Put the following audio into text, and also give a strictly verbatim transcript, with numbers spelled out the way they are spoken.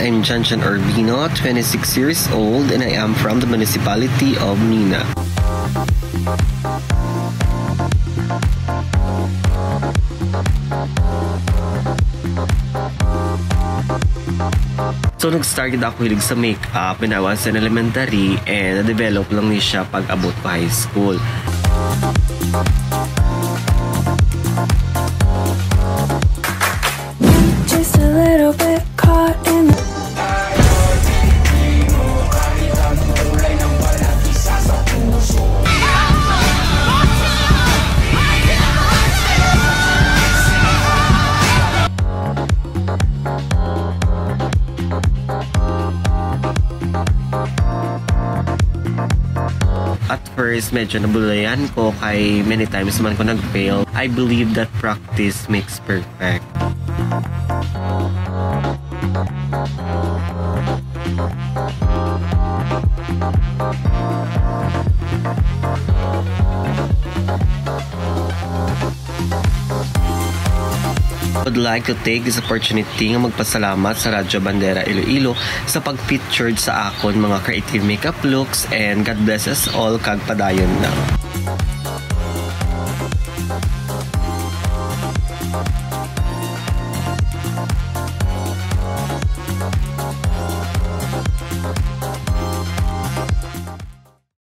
I'm Janjan Urbino, twenty-six years old, and I am from the municipality of Nina. So, nag-start gid ako hilig sa makeup when I was in elementary, and na-develop lang ni siya pag abot ko high school. Just a little bit caught in the At first, medyo nabulayan ko kay many times man ko nag-fail. I believe that practice makes perfect. Would like to take this opportunity nga magpasalamat sa Radyo Bandera Iloilo sa pag-featured sa akon mga creative makeup looks, and God bless us all kag padayon na.